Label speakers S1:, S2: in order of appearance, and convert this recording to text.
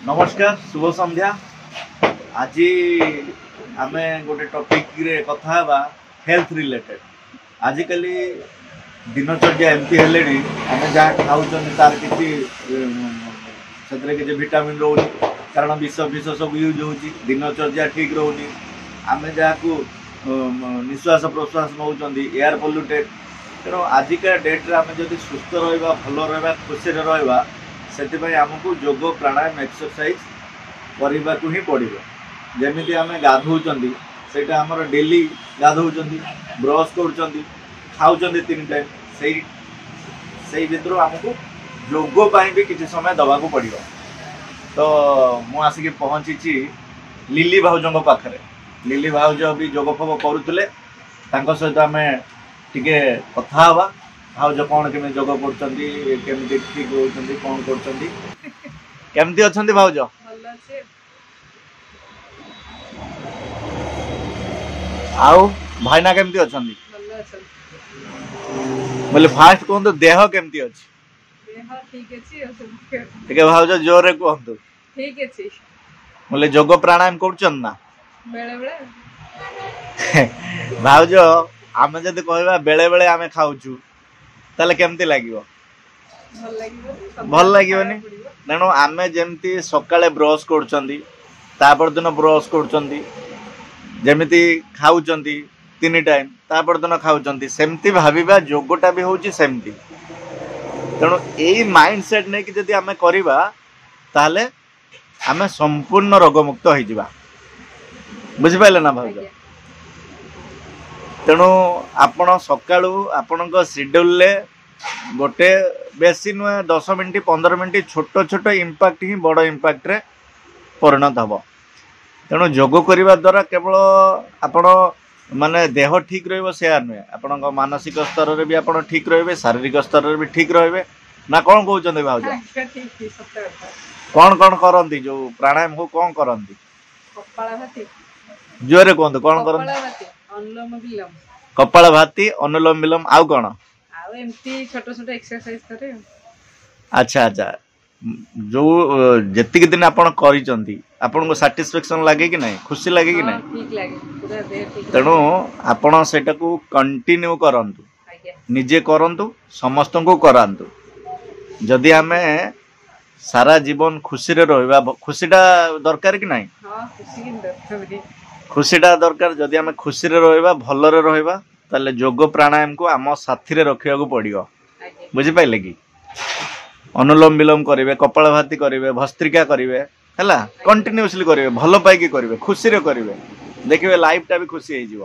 S1: ନମସ୍କାର, ଶୁଭ ସନ୍ଧ୍ୟା। ଆଜି ଆମେ ଗୋଟେ ଟପିକରେ କଥା ହେବା, ହେଲ୍ଥ ରିଲେଟେଡ୍। ଆଜିକାଲି ଦିନଚର୍ଯ୍ୟା ଏମିତି ହେଲେଣି, ଆମେ ଯାହା ଖାଉଛନ୍ତି ତାର କିଛି ସେଥିରେ କିଛି ଭିଟାମିନ୍ ରହୁନି, କାରଣ ବିଷ ଫିଷ ସବୁ ୟୁଜ୍ ହେଉଛି। ଦିନଚର୍ଯ୍ୟା ଠିକ୍ ରହୁନି, ଆମେ ଯାହାକୁ ନିଶ୍ୱାସ ପ୍ରଶ୍ୱାସ ନେଉଛନ୍ତି ଏୟାର ପଲ୍ୟୁଟେଡ୍। ତେଣୁ ଆଜିକା ଡେଟ୍ରେ ଆମେ ଯଦି ସୁସ୍ଥ ରହିବା, ଭଲ ରହିବା, ଖୁସିରେ ରହିବା, ସେଥିପାଇଁ ଆମକୁ ଯୋଗ, ପ୍ରାଣାୟାମ, ଏକ୍ସରସାଇଜ କରିବାକୁ ହିଁ ପଡ଼ିବ। ଯେମିତି ଆମେ ଗାଧଉଛନ୍ତି, ସେଇଟା ଆମର ଡେଲି ଗାଧଉଛନ୍ତି, ବ୍ରସ୍ କରୁଛନ୍ତି, ଖାଉଛନ୍ତି 3 ଟାଇମ୍, ସେଇ ଭିତରୁ ଆମକୁ ଯୋଗ ପାଇଁ ବି କିଛି ସମୟ ଦେବାକୁ ପଡ଼ିବ। ତ ମୁଁ ଆସିକି ପହଞ୍ଚିଛି ଲିଲି ଭାଉଜଙ୍କ ପାଖରେ। ଲିଲି ଭାଉଜ ବି ଯୋଗ ଫୋଗ କରୁଥିଲେ, ତାଙ୍କ ସହିତ ଆମେ ଟିକେ କଥା ହେବା। ଭାଉଜ କ'ଣ କେମିତି ଯୋଗ କରୁଛନ୍ତି, କେମିତି ଠିକ୍ ରହୁଛନ୍ତି, କ'ଣ କରୁଛନ୍ତି, କେମିତି ଅଛନ୍ତି ଭାଉଜ?
S2: ଭଲ ଅଛି।
S1: ଆଉ ଭାଇନା କେମିତି ଅଛନ୍ତି?
S2: ଭଲ ଅଛନ୍ତି।
S1: ବୋଲେ ଫାଷ୍ଟ କୁହନ୍ତୁ ଦେହ କେମିତି ଅଛି?
S2: ଦେହ ଠିକ ଅଛି ଆଉ ସେମିତି
S1: ଟିକେ ଭାଉଜ ଜୋରରେ କୁହନ୍ତୁ।
S2: ଠିକ ଅଛି।
S1: ବୋଲେ ଯୋଗ ପ୍ରାଣାୟାମ କରୁଛନ୍ତି ନା?
S2: ବେଳେ ବେଳେ।
S1: ଭାଉଜ, ଆମେ ଯଦି କହିବା ବେଳେ ବେଳେ ଆମେ ଖାଉଛୁ, ତାହେଲେ କେମିତି ଲାଗିବ?
S2: ଭଲ ଲାଗିବନି।
S1: ଭଲ ଲାଗିବନି। ତେଣୁ ଆମେ ଯେମିତି ସକାଳେ ବ୍ରଶ କରୁଛନ୍ତି, ତାପର ଦିନ ବ୍ରଶ କରୁଛନ୍ତି, ଯେମିତି ଖାଉଛନ୍ତି 3 ଟାଇମ୍, ତାପର ଦିନ ଖାଉଛନ୍ତି, ସେମିତି ଭାବିବା ଯୋଗଟା ବି ହେଉଛି ସେମିତି। ତେଣୁ ଏଇ ମାଇଣ୍ଡ ସେଟ୍ ନେଇକି ଯଦି ଆମେ କରିବା, ତାହେଲେ ଆମେ ସମ୍ପୂର୍ଣ୍ଣ ରୋଗମୁକ୍ତ ହେଇଯିବା। ବୁଝିପାରିଲେ ନା ଭାଉଜ?
S2: ଆଜ୍ଞା।
S1: ତେଣୁ ଆପଣ ସକାଳୁ ଆପଣଙ୍କ ସିଡ୍ୟୁଲରେ ଗୋଟେ ବେଶୀ ନୁହେଁ, 10 ମିନିଟ୍ 15 ମିନିଟ୍, ଛୋଟ ଛୋଟ ଇମ୍ପାକ୍ଟ ହିଁ ବଡ଼ ଇମ୍ପାକ୍ଟରେ ପରିଣତ ହେବ। ତେଣୁ ଯୋଗ କରିବା ଦ୍ୱାରା କେବଳ ଆପଣ ମାନେ ଦେହ ଠିକ୍ ରହିବ ସେୟା ନୁହେଁ, ଆପଣଙ୍କ ମାନସିକ ସ୍ତରରେ ବି ଆପଣ ଠିକ୍ ରହିବେ, ଶାରୀରିକ ସ୍ତରରେ ବି ଠିକ୍ ରହିବେ। ନା କ'ଣ କହୁଛନ୍ତି ଭାଉଜ?
S2: ଆଜ୍ଞା, ଠିକ୍, ସତ କଥା।
S1: କ'ଣ କ'ଣ କରନ୍ତି ଯୋଉ ପ୍ରାଣାୟାମ ହଉ, କ'ଣ କରନ୍ତି?
S2: କପାଳଭାତି।
S1: ଜୋରରେ କୁହନ୍ତୁ, କ'ଣ କରନ୍ତି?
S2: କପାଳଭାତି, ଅନୁଲୋମ ବିଲୋମ।
S1: କପାଳଭାତି, ଅନୁଲୋମ ବିଲୋମ, ଆଉ କ'ଣ?
S2: ଆଉ ଏମିତି ଛୋଟ ଛୋଟ ଏକ୍ସରସାଇଜ କରେ।
S1: ଆଚ୍ଛା ଆଚ୍ଛା, ଯୋଉ ଯେତିକି ଦିନ ଆପଣ କରିଛନ୍ତି, ଆପଣଙ୍କୁ ସାଟିସ୍ଫାକ୍ସନ ଲାଗେ କି ନାହିଁ? ଖୁସି ଲାଗେ କି ନାହିଁ?
S2: ଠିକ ଲାଗେ, ପୁରା ଦେହ ଠିକ।
S1: ତେଣୁ ଆପଣ ସେଇଟାକୁ କଣ୍ଟିନ୍ୟୁ କରନ୍ତୁ।
S2: ଆଜ୍ଞା।
S1: ନିଜେ କରନ୍ତୁ, ସମସ୍ତଙ୍କୁ କରାନ୍ତୁ। ଯଦି ଆମେ ସାରା ଜୀବନ ଖୁସିରେ ରହିବା, ଖୁସିଟା ଦରକାର କି ନାହିଁ?
S2: ହଁ, ଖୁସି କିନ୍ତୁ ଦରକାର ନାହିଁ।
S1: ଖୁସିଟା ଦରକାର। ଯଦି ଆମେ ଖୁସିରେ ରହିବା, ଭଲରେ ରହିବା, ତାହେଲେ ଯୋଗ ପ୍ରାଣାୟାମକୁ ଆମ ସାଥିରେ ରଖିବାକୁ ପଡ଼ିବ।
S2: ଆଜ୍ଞା।
S1: ବୁଝିପାରିଲେ କି? ଅନୁଲୋମ ବିଲୋମ କରିବେ, କପାଳଭାତି କରିବେ, ଭସ୍ତ୍ରିକା କରିବେ, ହେଲା, କଣ୍ଟିନ୍ୟୁସଲି କରିବେ, ଭଲ ପାଇକି କରିବେ, ଖୁସିରେ କରିବେ, ଦେଖିବେ ଲାଇଫଟା ବି ଖୁସି ହେଇଯିବ।